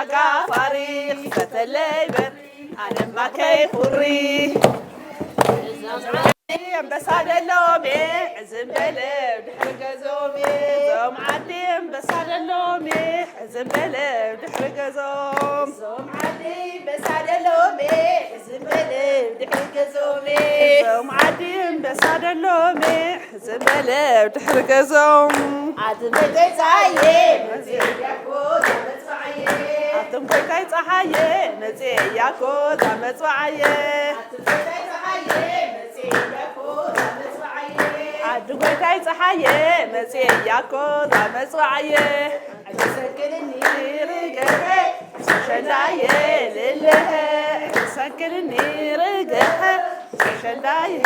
ኣጋፋሪ ክፈተለይ በሪ ኣነማ ከይኩሪ ኣንበሳ ደሎሜ ዝም በለ ድሕሪ ገዞሜ እዞም ዓዲ ኣንበሳ ደሎሜ ዝም በለ ድሕሪ ገዞም እዞም ዓዲ ኣንበሳ ደሎሜ ዝም በለ ድሕሪ ገዞሜ እዞም ዓዲ ኣንበሳ ደሎሜ ዝም በለ ድሕሪ ገዞም ኣዝመደይ ፀሃየ መፅእ እያኮ ዛመፅባዓየ ኣቶም ጎይታይ ፀሃየ መፅእ እያኮ ዛመፅባዓየ ኣቶም ጎይታይ ፀሃየ መፅእ እያኮ ዛመፅባዓየ ዓዲ ጎይታይ ፀሃየ መፅእ እያኮ ዛመፅባዓየ ኣይተሰንክልኒ ርገሐ ሰሸንዳየ ልልሀ ኣይተሰንክልኒ ርገሐ ሰሸንዳየ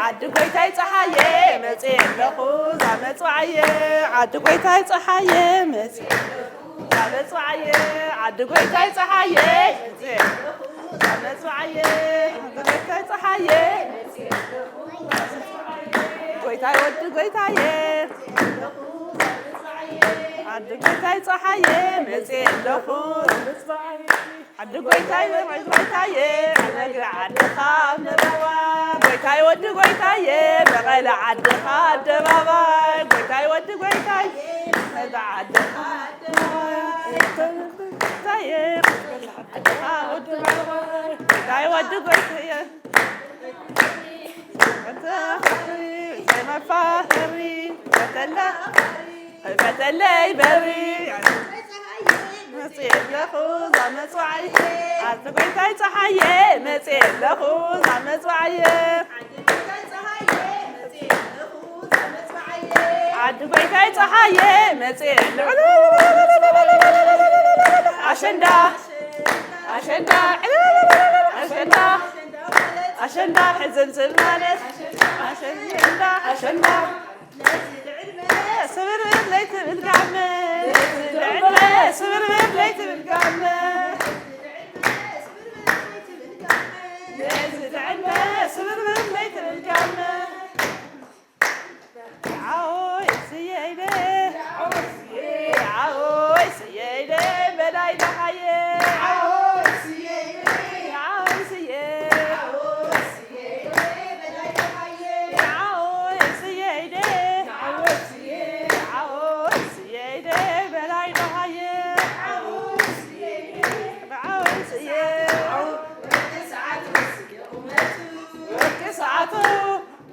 ዓዲ ጎይታይ ፀሓየ መፅየ ኣለኹ ዛመፅዋዓየ ዓዲ ጎይታይ ፀሓየ መፅየ ዛመፅዋዓየ ዓዲ ጎይታይ ፀሓየ መፅየ ዛመፅዋዓየ ዓዲ ጎይታይ ፀሓየ ጎይታይ ወዲ ጎይታየ ዓዲ ጎይታይ ፀሓየ መፅየ ኣለኹ ዓዲ ጎይታይ ወዲ ጎይታየ መግቢ ዓድኻ ኣብ መረዋ ጎይታይ ወዲ ጎይታየ መቐለ ዓድኻ ኣደባባይ ጎይታይ ወዲ ጎይታይ መግቢ ዓድኻ ኣደባባይ ጎይታየ ዓድኻ ወዲ ጎይታየ እንታይ ወዲ ጎይታየ መፋኸሪ ፈተላ ፈተለይ በሪ መፅየ ኣለኹ ዛመፅዋዓየ ዓዲ ጎይታይ ፀሓየ መፅየ ኣለኹ ዛመፅዋዓየ ዓዲ ጎይታይ ፀሓየ መፅየ ኣለኹ ኣሸንዳ ኣሸንዳ ኣሸንዳ ኣሸንዳ ሕዝን ዝብል ማለት ኣሸንዳ ኣሸንዳ ስብርብር ለይትብል ጋመ ስብርብር ለይትብል ጋመ ስብርብር ለይትብል ጋመ ዓወይ ስየይደ ዓወይ ስየይደ በላይ ደሃየ ዓወይ ስየ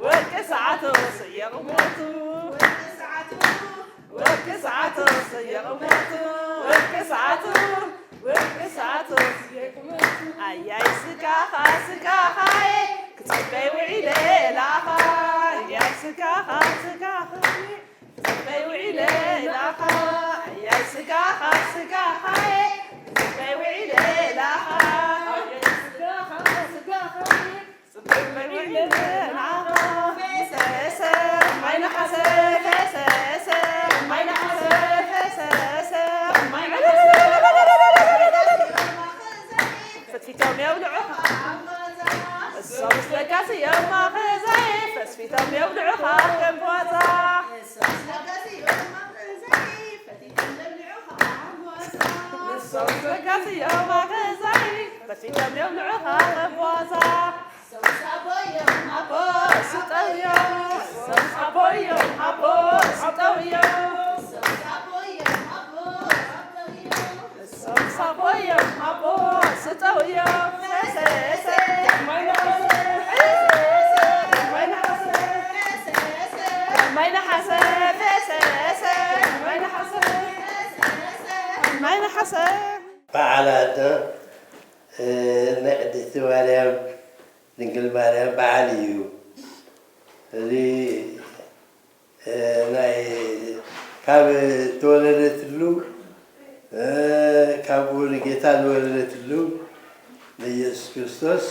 ወርቂ ሰዓቱ ስየቕሞቱ ወርቂ ሰዓቱ ስየቕሞቱ ወርቂ ሰዓቱ ወርቂ ሰዓቱ ኣያይ ስጋኻ ስጋኻየ ክፅበይ ውዒለ ላኻ ኣያይ ስጋኻ ስጋኻየ ክፅበይ ውዒለ ላኻ ኣያይ ስጋኻ ስጋኻየ ክፅበይ ውዒለ ላኻ ኣያይ ስጋኻ ስጋኻየ ፈትፊቶም የብልዑኻ እሶም ስለጋሲ እዮም ማኸዛይ ፈስፊቶም የብልዑኻ ከም ቧዛ እሶም ስለጋሲ እዮም ማኸዛይ ፈስፊቶም የብልዑኻ ከም ቧዛ በዓላትና፣ እ፣ ናይ ቅድስቲ ማርያም፣ ድንግል ማርያም በዓል እዩ። እዚ፣ እ፣ ናይ፣ ካብ ተወለደትሉ፣ እ፣ ካብኡ ንጌታ ዝወለደትሉ፣ ንኢየሱስ ክርስቶስ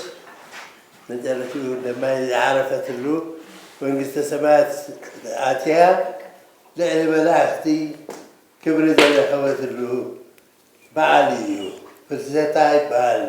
መጨረሽኡ ድማ ዝዓረፈትሉ፣ መንግስተ ሰማያት ኣትያ፣ ልዕሊ መላእኽቲ ክብሪ ዝረኸበትሉ በዓል እዩ። ፍልሰታ ይበሃል።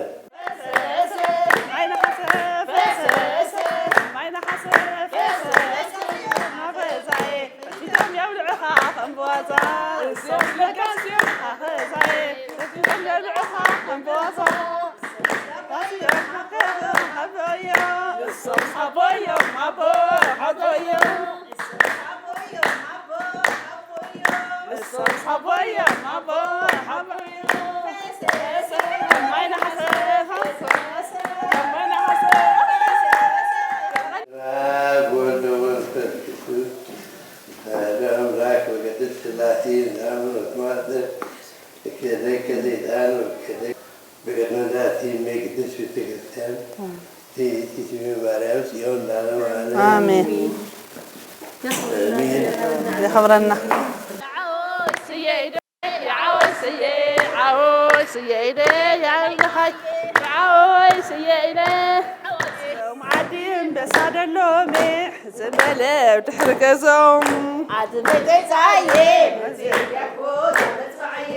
ኣብ ወልድ ወመንፈስ ቅዱስ ሓደ ኣምላክ ብቅድስት ሥላሴ እንኣምን ወትማተ እከለከ ዘይጣን ወከለ ብቅድመ ዛቲ እመ ቅድስት ቤተ ክርስቲያን እቲ ስሜ ማርያም ጽዮን ለዓለመ ዓለም። ኣሜን። ኣሜን። የኽብረና። ዓዲ እምበሳ ደሎሜ ዝበለ ድሕሪ ገዞም። ኣትም ጎይታይ ፀሓየ መፅየ እያኮ ዛመፅዋዓየ።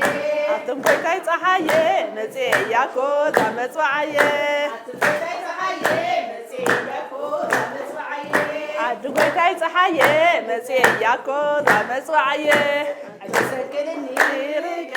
ኣትም ጎይታይ ፀሓየ መፅየ እያኮ ዛመፅዋዓየ። ኣትም ጎይታይ ፀሓየ መፅየ እያኮ ዛመፅዋዓየ። ኣዲ ጎይታይ ፀሓየ መፅየ እያኮ ዛመፅዋዓየ። ኣይተሰቅልኒ ርግእ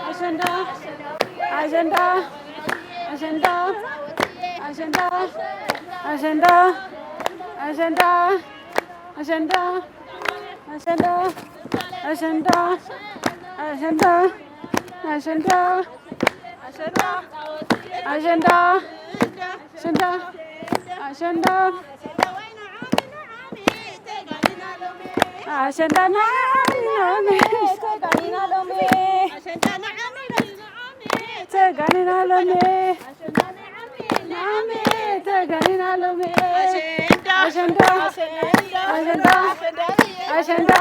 ኣሸንዳ ኣሸንዳ ኣሸንዳ ኣሸንዳ ኣሸንዳ ኣሸንዳ ኣሸንዳ ኣሸንዳ ኣሸንዳ ኣሸንዳ ኣሸንዳ ኣሸንዳ ኣሸንዳ ኣሸንዳ ኣሸንዳ ናዓሚ ናዓሚ ተጋኒና ሎሚ። ተጋኒና ሎሚ። ናዓሚ ተጋኒና ሎሚ። ኣሸንዳ ኣሸንዳ ኣሸንዳ ኣሸንዳ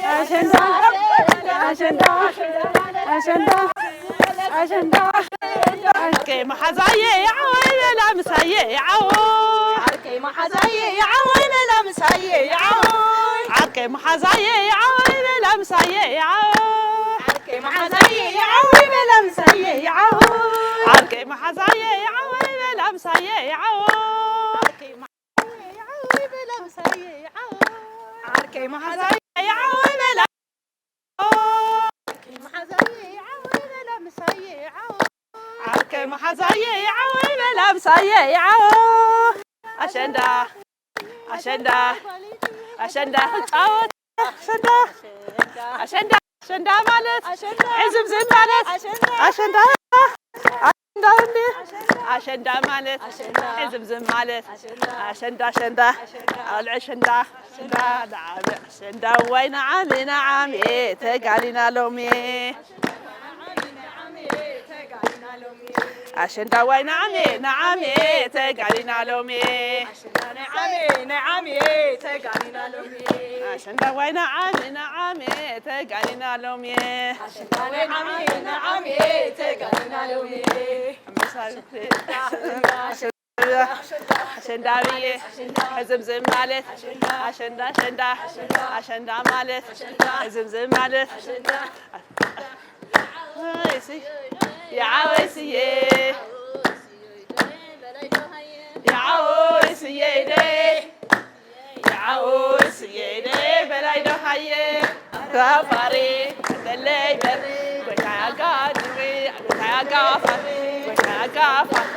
ኣሸንዳ ኣሸንዳ ኣሸንዳ ኣሸንዳ ዓርከይ መሓዛየ የዓወይ በላ ምሳየ የዓወይ። ዓርከይ መሓዛየ የዓወይ በላ ምሳየ የዓወይ። ዓርከይ መሓዛየ የዓወይ በላ ምሳየ የዓወይ። ዓርከይ መሓዛየ የዓወይ በላ ምሳየ ይዓው። ዓርከይ መሓዛየ ይዓው፣ በላ ምሳየ ይዓው። ዓርከይ መሓዛየ ይዓው፣ በላ ምሳየ ይዓው። ዓርከይ መሓዛየ ይዓው፣ በላ ዓርከይ መሓዛየ ይዓው፣ በላ ምሳየ ይዓው። ዓርከይ መሓዛየ ይዓው፣ በላ ምሳየ ይዓው። ኣሸንዳ፣ ኣሸንዳ፣ ኣሸንዳ ክጫወት፣ ኣሸንዳ፣ ኣሸንዳ፣ ኣሸንዳ ማለት፣ ኣሸንዳ። ሕዝምዝም ማለት፣ ኣሸንዳ። ኣሸንዳ፣ ኣሸንዳ እንዴ? ኣሸንዳ ማለት፣ ኣሸንዳ። ሕዝምዝም ማለት፣ ኣሸንዳ። ኣሸንዳ፣ ኣሸንዳ፣ ኣሸንዳ። ኣውልዕ ኣሸንዳ፣ ኣሸንዳ፣ ለዓቢ ኣሸንዳ፣ ዋይ ነዓሚ፣ ነዓሚ፣ ተጋሊና ሎሚ። ኣሸንዳ ዋይ ነዓሜ፣ ነዓሜ፣ ተጋሊና ሎሚ። ኣሸንዳ ነዓሜ፣ ነዓሜ፣ ተጋሊና ሎሚ። ኣሸንዳ ዋይ ነዓሜ፣ ነዓሜ፣ ተጋሊና ሎሚ። ኣሸንዳ ነዓሜ፣ ነዓሜ፣ ተጋሊና ሎሚ። ኣሸንዳ ብዬ ሕዝምዝም ማለት ኣሸንዳ፣ ኣሸንዳ፣ ኣሸንዳ ማለት ሕዝምዝም ማለት። ይዓወይ ስየ፣ ይዓወይ ስየ ኢደይ፣ ይዓወይ ስየ ኢደይ፣ በላይ ዶ ሃየ። ጋፋሪ ተለይ በሪ፣ ጎይታ ኣጋድሪ፣ ጎይታ ኣጋፋሪ፣ ጎይታ ኣጋፋሪ።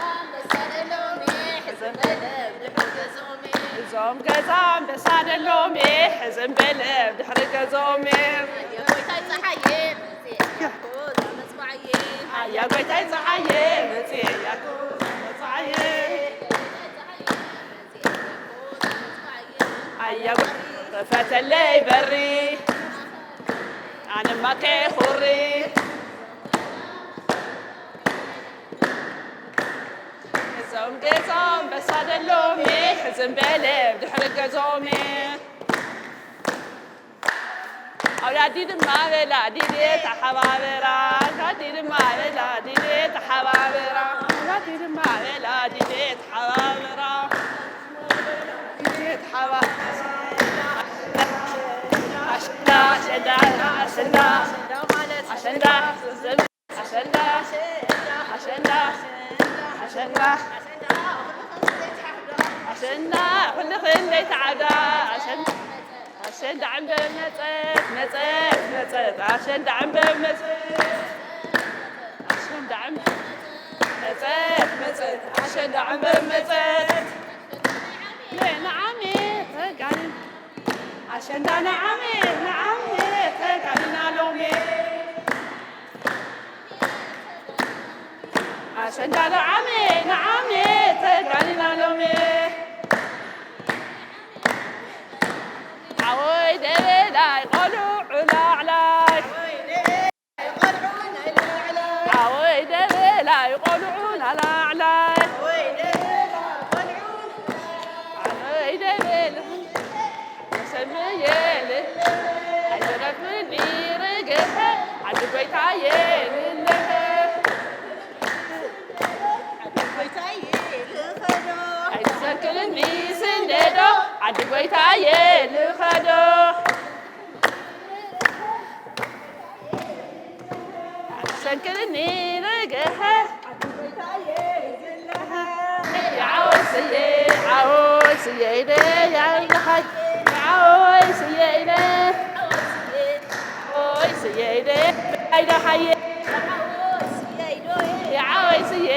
እዞም ገዛ ኣንበሳ ደሎሜ፣ ሕዝም በለ ድሕሪ ገዞሜ። ኣያ ጎይታይ ጸሓየ፣ መጽእ ያኮ ዛመጽዋዕየ። ኣያ ጎይታይ ጸሓየ፣ መጽእ ያኮ ዛመጽዋዕየ። ኣያ ጎይታይ ፈተለይ በሪ፣ ኣነማ ከይኹሪ። እዞም ገዛ ኣንበሳ ደሎሜ፣ ሕዝም በለ ድሕሪ ገዞሜ። ኣውላዲ ድማ በላ ዲዴ ተሓባበራ፣ ኣውላዲ ድማ በላ ዲዴ ተሓባበራ፣ ኣውላዲ ድማ በላ ዲዴ ተሓባበራ። ዲዴ ተሓባበራ። ኣሸንዳ፣ ኣሸንዳ፣ ኣሸንዳ፣ ኣሸንዳ፣ ኣሸንዳ፣ ኣሸንዳ፣ ኣሸንዳ፣ ኣሸንዳ፣ ኣሸንዳ፣ ኩልኽን ዘይተዓዳ ኣሸንዳ፣ ኣሸንዳ ዕምበብ መጸት፣ መጸት፣ መጸት፣ ኣሸንዳ ዕምበብ መጸት፣ ኣሸንዳ ዕምበብ መጸት፣ መጸት፣ ኣሸንዳ ዕምበብ መጸት። ነዓሜ ተጋኒ ኣሸንዳ ነዓሜ፣ ነዓሜ ተጋኒና ሎሜ። ኣሸንዳ ነዓሜ፣ ነዓሜ ተጋኒና ሎሜ። ዓወይ ደበላይ ቆልዑ ላዕላይ። ዓወይ ደበላይ ቆልዑ ናላዕላይ። ዓወይ ደበላይ ሰምየል ኣይተረፍኒ ርግሐ ዓዲ ጎይታየ ንለኸ። ኣይትሰክልኒ ስንደዶ ዓዲ ጎይታየ ንኸዶ። ሰንክልኒ ርግሐ። የዓወይ ስየ፣ ዓወይ ስየ ኢለ ያልደኻይ። የዓወይ ስየ ኢለ፣ ዓወይ ስየ ኢለ ኣይደኻየ። የዓወይ ስየ።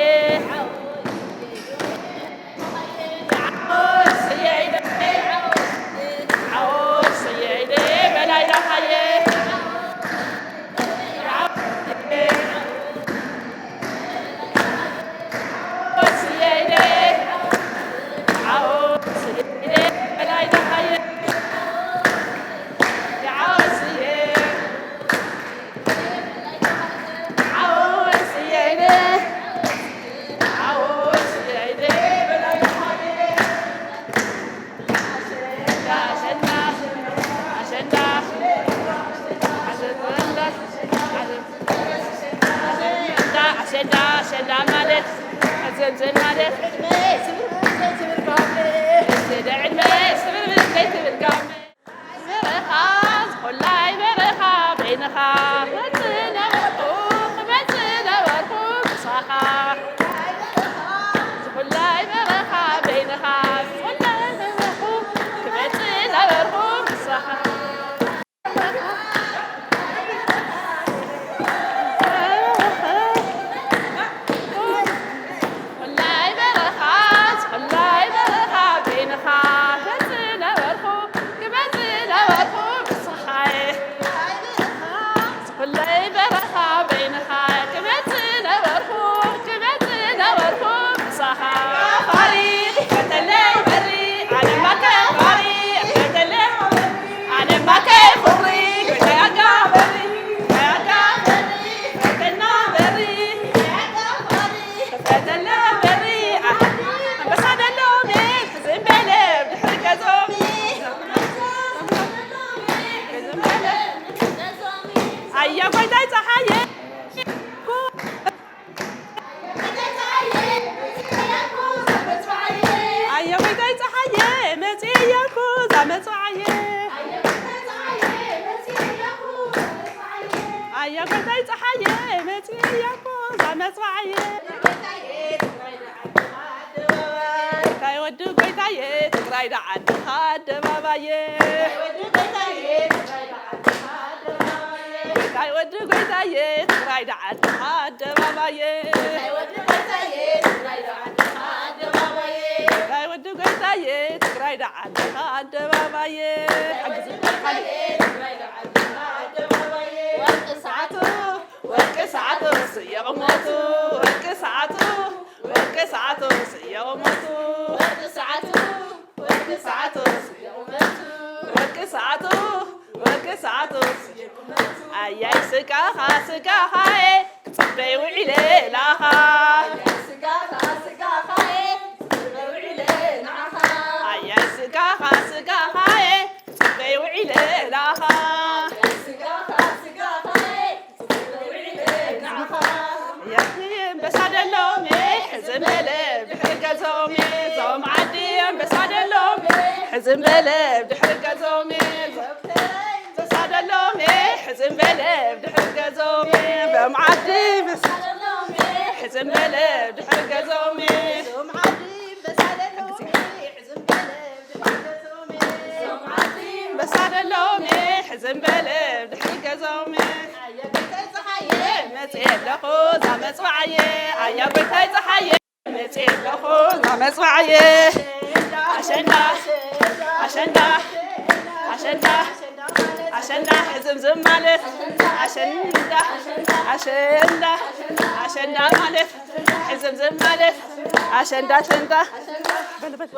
ኣሸንዳ፣ ኣሸንዳ ማለት፣ ዘንዘን ማለት፣ ዕድመ ስብርብር ዘይትብል ጋመ። በረኻ፣ ዝኾላይ በረኻ፣ በይንኻ፣ መጽእ ነበርኩ፣ ክመጽእ ጎይታይ ጸሓየ ኣየ ጎይታይ ጸሓየ መጽየ እያልኩ ዛመጽዋዓየ ኣየ ጎይታይ ጸሓየ መጽየ እያልኩ ዛመጽዋዓየ ጎይታይ ወዲ ጎይታየ ትግራይ ደዓድኻ ኣደባባየ ጎይታይ ወዲ ጎይታየ ትግራይ ደዓድኻ ኣደባባየ ጎይታይ ወዲ ጎይታየ ትግራይ ደዓድኻ ኣደባባየ ሓግዝ ወርቂ ሰዓቱ ወርቂ ሰዓቱ ስየቕሞቱ ወርቂ ሰዓቱ ወርቂ ሰዓቱ ስየቕሞቱ ወርቂ ሰዓቱ ወርቂ ሰዓቱ ስየቕሞቱ ወርቂ ሰዓቱ ወርቂ ሰዓቱ ኣያይ ስጋኻ ስጋኻየ ክጽበይ ውዒለ ላኻ ኣያይ ስጋኻ ስጋኻየ ክጽበይ ውዒለ ናኻ ኣያይ ስጋኻ ስጋኻየ ክጽበይ ውዒለ ላኻ ኣያይ ስጋኻ ስጋኻየ ክጽበይ ውዒለ ናኻ ያኺ ኣንበሳ ደሎሜ ሕዝም በለ ብድሕሪ ገዞሜ ዞም ዓዲ ኣንበሳ ደሎሜ ሕዝም በለ ብድሕሪ ገዞሜ ኣንበሳ ደሎሜ ሕዝም በለ ብድሕሪ ገዞሜ ዞም ዓዲ ኣንበሳ ደሎሜ ሕዝም በለ ብድሕሪ ገዞሜ ዞም ዓዲ ኣንበሳ ደሎሜ ሕዝም በለ ብድሕሪ ገዞሜ ዞም ዓዲ ኣንበሳ ደሎሜ ሕዝም በለ ብድሕሪ ገዞሜ ኣያ ጎይታይ ጸሓየ መጽየ ኣለኹ ዛመጽዋዓየ ኣያ ጎይታይ ጸሓየ መጽየ ኣለኹ ዛመጽዋዓየ ኣሸንዳ ኣሸንዳ ኣሸንዳ ኣሸንዳ ሕዝምዝም ማለት ኣሸንዳ ኣሸንዳ ኣሸንዳ ማለት ሕዝምዝም ማለት ኣሸንዳ ኣሸንዳ በል በል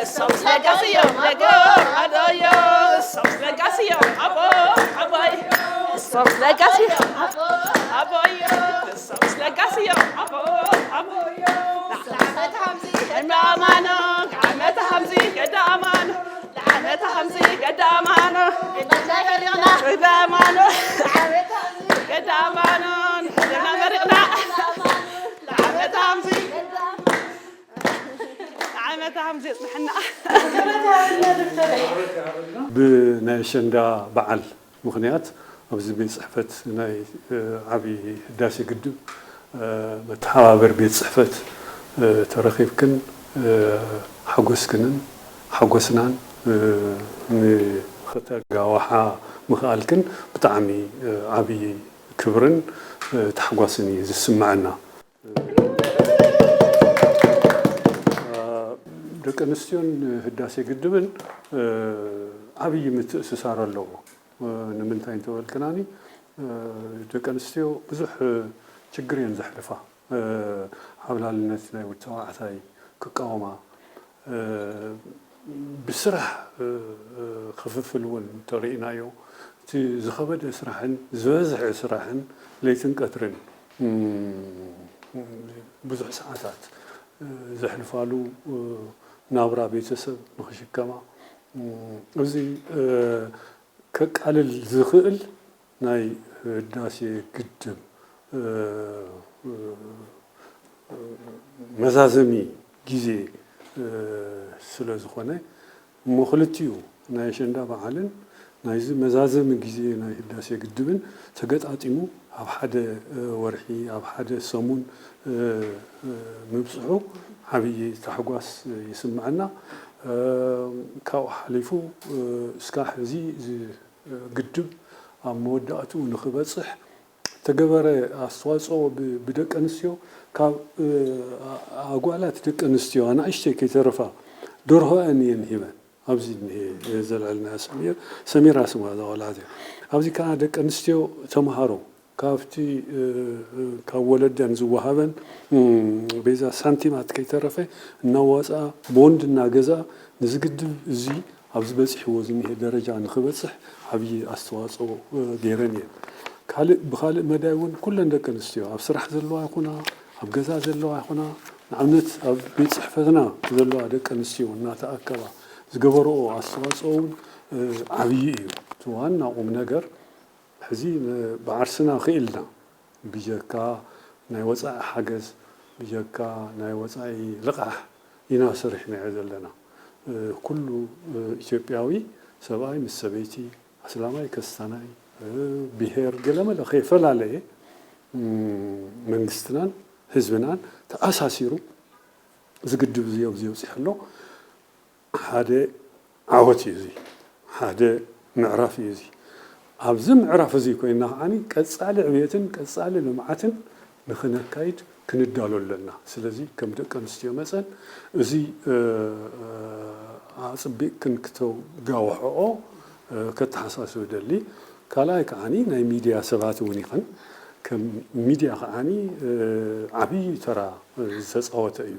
እሶም ስለጋስዮም ደጎ ኣዶዮ እሶም ስለጋስዮም ኣቦ ኣቦይ እሶም ስለጋስዮም ኣቦ ኣቦዮ እሶም ስለጋስዮም ኣቦ ኣቦዮ ዓመት ሃምዚ ገዳማኖ ዓመት ሃምዚ ገዳማኖ ዓመት ሃምዚ ገዳማኖ ገዳማኖ ገዳማኖ ንሕና መሪቕና ዓመት ሃምዚ ዓመት ሃምዚ የጽንሐና። ብናይ ኣሸንዳ በዓል ምኽንያት ኣብዚ ቤት ጽሕፈት ናይ ዓብዪ ህዳሴ ግድብ መተሓባበር ቤት ጽሕፈት ተረኺብክን ሓጎስክንን ሓጎስናን ንኽተጋውሓ ምኽኣልክን ብጣዕሚ ዓብዪ ክብርን ታሕጓስን እዩ ዝስምዐና። ደቂ ኣንስትዮን ህዳሴ ግድብን ዓብዪ ምትእስሳር ኣለዎ። ንምንታይ እንተበልክናኒ ደቂ ኣንስትዮ ብዙሕ ችግር እየን ዘሕልፋ። ዓብላልነት ናይ ወዲ ተባዕታይ ክቃወማ ብስራሕ ክፍፍል እውን እንተርኢናዮ እቲ ዝኸበደ ስራሕን ዝበዝሐ ስራሕን ለይትን ቀትርን ብዙሕ ሰዓታት ዘሕልፋሉ ናብራ ቤተሰብ ንኽሽከማ እዚ ከቃልል ዝኽእል ናይ ህዳሴ ግድብ መዛዘሚ ግዜ ስለ ዝኾነ እሞ ክልቲኡ ናይ ኣሸንዳ በዓልን ናይዚ መዛዘሚ ግዜ ናይ ህዳሴ ግድብን ተገጣጢሙ ኣብ ሓደ ወርሒ ኣብ ሓደ ሰሙን ምብፅሑ ዓብዪ ታሕጓስ ይስምዐና። ካብኡ ሓሊፉ እስካዕ ሕዚ እዚ ግድብ ኣብ መወዳእትኡ ንኽበፅሕ ተገበረ ኣስተዋፅኦ ብደቂ ኣንስትዮ ካብ ኣጓላት ደቂ ኣንስትዮ ኣናእሽተይ ከይተረፋ ደርሆአን እየን ሂበን ኣብዚ እኒሄ ዘልዐልና ሰሚራ ስማ እዛ ቆልዓ እዚኣ ኣብዚ ከዓ ደቂ ኣንስትዮ ተምሃሮ ካብቲ ካብ ወለደን ዝወሃበን በዛ ሳንቲማት ከይተረፈ እናዋፅኣ ቦንድ እናገዛ ንዚ ግድብ እዚ ኣብዚ በፂሕዎ ዝኒሄ ደረጃ ንክበፅሕ ዓብዪ ኣስተዋፅኦ ገይረን እየን። ካልእ ብኻልእ መዳይ እውን ኩለን ደቂ ኣንስትዮ ኣብ ስራሕ ዘለዋ ይኹና ኣብ ገዛ ዘለዋ ይኹና ንኣብነት ኣብ ቤት ፅሕፈትና ዘለዋ ደቂ ኣንስትዮ እናተኣከባ ዝገበረኦ ኣስተዋፅኦ እውን ዓብዪ እዩ። እቲ ዋና ቁም ነገር ሕዚ ብዓርስና ክኢልና ብጀካ ናይ ወፃኢ ሓገዝ ብጀካ ናይ ወፃኢ ልቓሕ ኢና ሰሪሕናዮ ዘለና። ኩሉ ኢትዮጵያዊ ሰብኣይ ምስ ሰበይቲ ኣስላማይ ከስታናይ ብሄር ገለመለ ከይፈላለየ መንግስትናን ህዝብናን ተኣሳሲሩ እዚ ግድብ እዚ ኣብዚ የብፅሐ ኣሎ ሓደ ዓወት እዩ እዚ ሓደ ምዕራፍ እዩ እዚ ኣብዚ ምዕራፍ እዚ ኮይና ከዓኒ ቀፃሊ ዕብየትን ቀፃሊ ልምዓትን ንክነካይድ ክንዳሎ ኣለና። ስለዚ ከም ደቂ ኣንስትዮ መፀን እዚ ኣፅቢቕክን ክተጋውሕኦ ከተሓሳስብ ደሊ። ካልኣይ ከዓኒ ናይ ሚድያ ሰባት እውን ይኸን ከም ሚድያ ከዓኒ ዓብዪ ተራ ዝተፃወተ እዩ።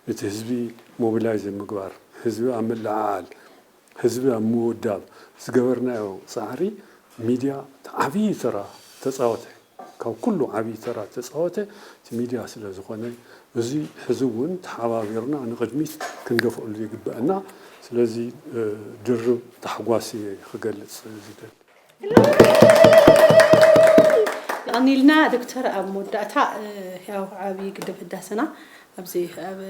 ነቲ ህዝቢ ሞቢላይዝ ምግባር፣ ህዝቢ ኣብ ምልዕዓል፣ ህዝቢ ኣብ ምውዳብ ዝገበርናዮ ፃዕሪ ሚድያ ዓብዪ ተራ ተፃወተ። ካብ ኩሉ ዓብዪ ተራ ተፃወተ እቲ ሚድያ ስለ ዝኾነ እዚ ሕዚ እውን ተሓባቢርና ንቕድሚት ክንገፍዕሉ ይግበአና። ስለዚ ድርብ ታሕጓስ እየ ክገልፅ ዝደሊ። የቐንይልና ዶክተር ኣብ መወዳእታ ያው ዓብዪ ግድብ ህዳሰና ኣብዚ ኣብ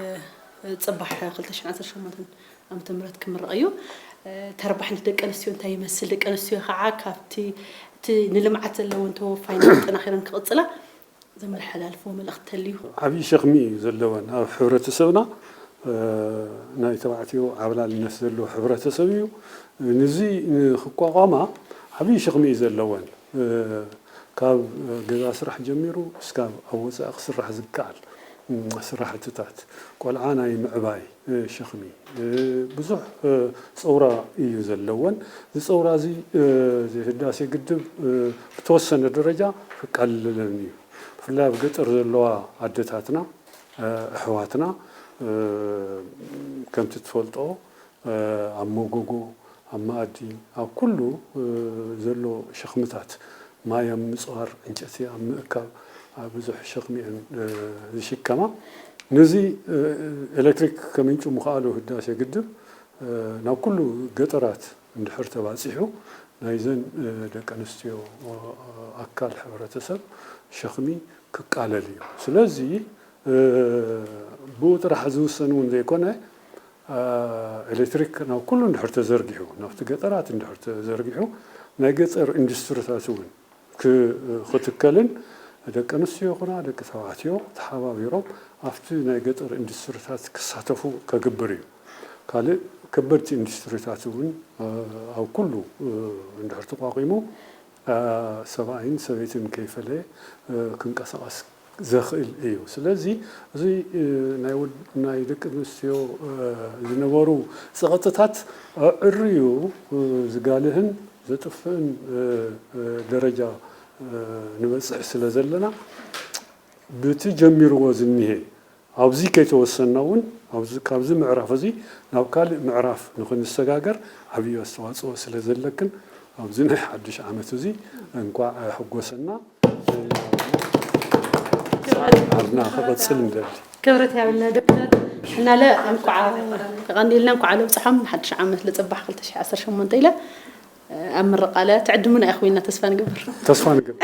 ፅባሕ ክልተ ሽሕን ዓሰርተ ሸሞንተን ዓመተ ምህረት ክምረቕ እዩ። ተረባሕነት ደቂ ኣንስትዮ እንታይ ይመስል? ደቂ ኣንስትዮ ከዓ ካብቲ እቲ ንልምዓት ዘለወን ተወፋይነት ኣጠናኺረን ክቕፅላ ዘመሓላልፍዎ መልእኽቲ ተልዩ? ዓብዪ ሸኽሚ እዩ ዘለወን ኣብ ሕብረተሰብና ናይ ተባዕትዮ ዓብላልነት ዘለዎ ሕብረተሰብ እዩ። ንዚ ንክቋቋማ ዓብዪ ሸኽሚ እዩ ዘለወን። ካብ ገዛ ስራሕ ጀሚሩ እስካብ ኣብ ወፃኢ ክስራሕ ዝከኣል ስራሕትታት ቆልዓ ናይ ምዕባይ ሸኽሚ ብዙሕ ፀውራ እዩ ዘለወን። እዚ ፀውራ እዚ ህዳሴ ግድብ ብተወሰነ ደረጃ ክቃልለለን እዩ። ብፍላይ ኣብ ገጠር ዘለዋ ኣደታትና ኣሕዋትና ከምቲ ትፈልጦ ኣብ መጎጎ ኣብ መኣዲ ኣብ ኩሉ ዘሎ ሸኽምታት ማይ ኣብ ምፅዋር ዕንጨቲ ኣብ ምእካብ ብዙሕ ሸኽሚ እየን ዝሽከማ። ነዚ ኤሌክትሪክ ከምንጩ ምኽኣሉ ህዳሴ ግድብ ናብ ኩሉ ገጠራት እንድሕር ተባፂሑ ናይዘን ደቂ ኣንስትዮ ኣካል ሕብረተሰብ ሸኽሚ ክቃለል እዩ። ስለዚ ብኡ ጥራሕ ዝውሰን እውን ዘይኮነ ኤሌክትሪክ ናብ ኩሉ እንድሕር ተዘርጊሑ ናብቲ ገጠራት እንድሕር ተዘርጊሑ ናይ ገጠር ኢንዱስትሪታት እውን ክትከልን ደቂ ኣንስትዮ ይኹና ደቂ ተባዕትዮ ተሓባቢሮም ኣብቲ ናይ ገጠር ኢንዱስትሪታት ክሳተፉ ከግብር እዩ። ካልእ ከበድቲ ኢንዱስትሪታት እውን ኣብ ኩሉ እንድሕር ተቋቒሙ ሰብኣይን ሰበይትን ከይፈለየ ክንቀሳቐስ ዘኽእል እዩ። ስለዚ እዚ ናይ ደቂ ኣንስትዮ ዝነበሩ ፀቕጥታት ኣዕርዩ ዝጋልህን ዘጥፍእን ደረጃ ንበፅሕ ስለ ዘለና ብቲ ጀሚርዎ ዝኒሀ ኣብዚ ከይተወሰና እውን ካብዚ ምዕራፍ እዚ ናብ ካልእ ምዕራፍ ንክንሰጋገር ዓብዪ ኣስተዋፅኦ ስለ ዘለክን ኣብዚ ናይ ሓዱሽ ዓመት እዚ እንኳዕ ሕጎሰና ዓርና ክቐፅል ንደሊ። ክብረት ያብልና ዶክተር ሕናለ እንኳዕ ቀንዲልና እንኳዕ ለብፅሖም ሓድሽ ዓመት ለፅባሕ ክልተ ሽሕ ዓሰርተ ሸሞንተ ኢለ ኣብ ምርቓለ ትዕድሙና ኢኹም ኢልና ተስፋ ንገብር። ተስፋ ንገብር።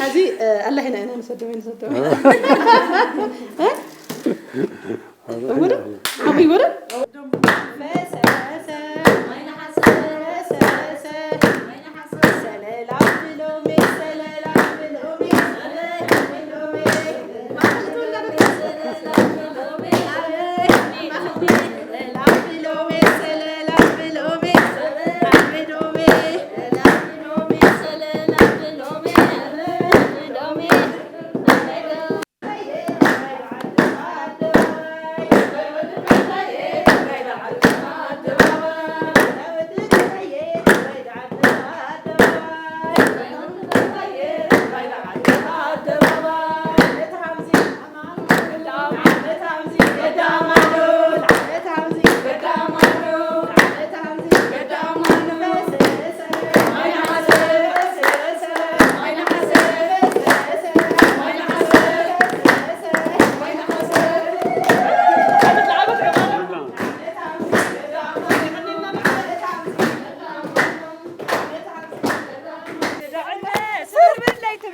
ሕዚ ኣላሂና ኢና ንሰደመ ንሰደመ እውነ ሓቂ ይወረ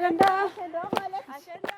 ኣሸንዳ።